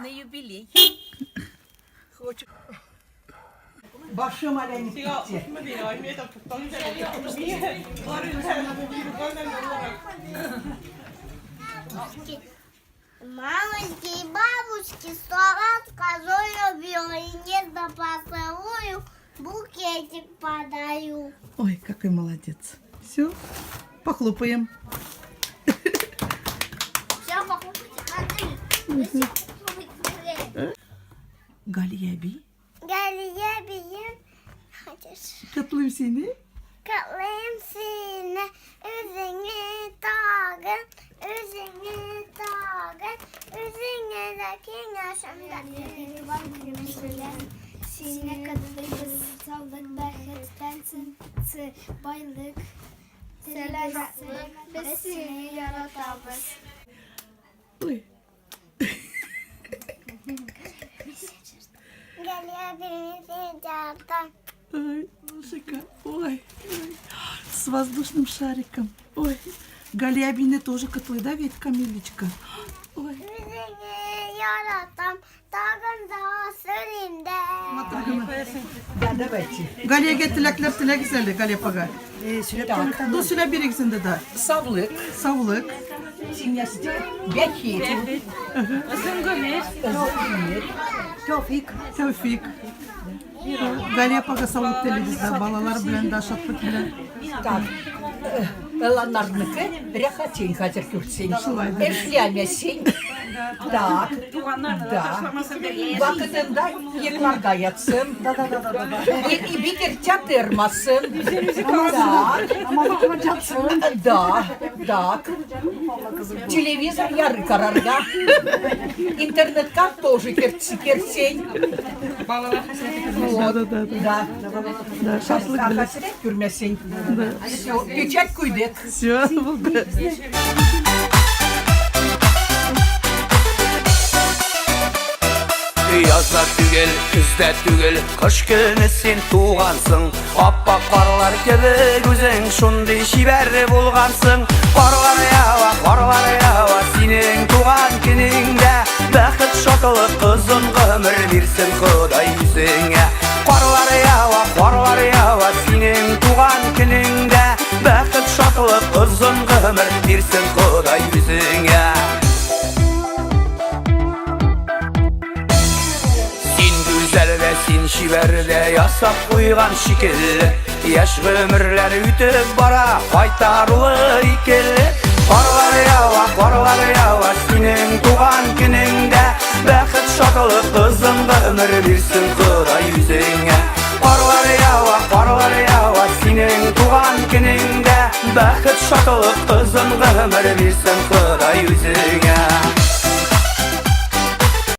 На юбилей. Хочу. Башым әйләнеп китте. Мамочки и бабушки сто раз скажу люблю и нежно поцелую, букетик подарю. Ой, какой молодец. Все, похлопаем. Все, покупайте ходы. Галия әби, Галия әбием, хочешь? котлыйм сине. Котлыйм сине, үзеңне тагын, үзеңне тагын, үзеңне дә киңәшем дә. Сине котлыйбыз, саулык, бәхет, тән байлык, сәламәтлек. Без сине яратабыз. Ой. Галия әбием, сине яратам. Ой, слушай-ка, ой, ой, с воздушным шариком. Ой, Галия әбине тоже котлый, да, ведь, Камилечка? Ой, Үзеңне яратам, тагын да сөйлим дә. Да, давайте. Галиягә теләкләр теләгез әле, Галия апага. Так, Ну, сөйләп бирегез инде да. саулык, Саулык. семьясы, бәхет, Озын гомер. тәүфик. Тәүфик. Галия апага саулык телибез дә, балалар белән дә, шатлык белән. Так, Ланарныкы рәхәтен хәзер күрсен. Шулай да. Эшләмәсен. Так, да. Вакытында йокларга ятсын. И бик иртә тормасын. Так. Да, так. Телевизор ярый карарга. Интернетка тоже керсен. Да, да, да. Да. Да, шатлык белән. Хәсрәт күрмәсен. Все, печать куйдык. Все, булды. Язда түгел, көздә түгел, кыш көне син тугансың. Аппак карлар кебек үзең шундый чибәр булгансың. Карлар ява, карлар ява, синең туган көнеңдә. Бәхет, шатлык, озын гомер бирсен Ходай үзеңә. Карлар ява, карлар ява, синең туган көнеңдә. Бәхет, шатлык, озын гомер бирсен Ходай үзеңә. Син гүзәл дә, син чибәр дә, ясап куйган шикелле. Яшь гомерләр үтеп бара, кайтарулы икеле. Карлар ява, карлар ява, синең туган көнеңдә. Бәхет, шатлык, озын гомер бирсен Ходай үзеңә. Карлар ява, карлар ява, синең туган көнеңдә. Бәхет, шатлык, озын гомер бирсен Ходай үзеңә.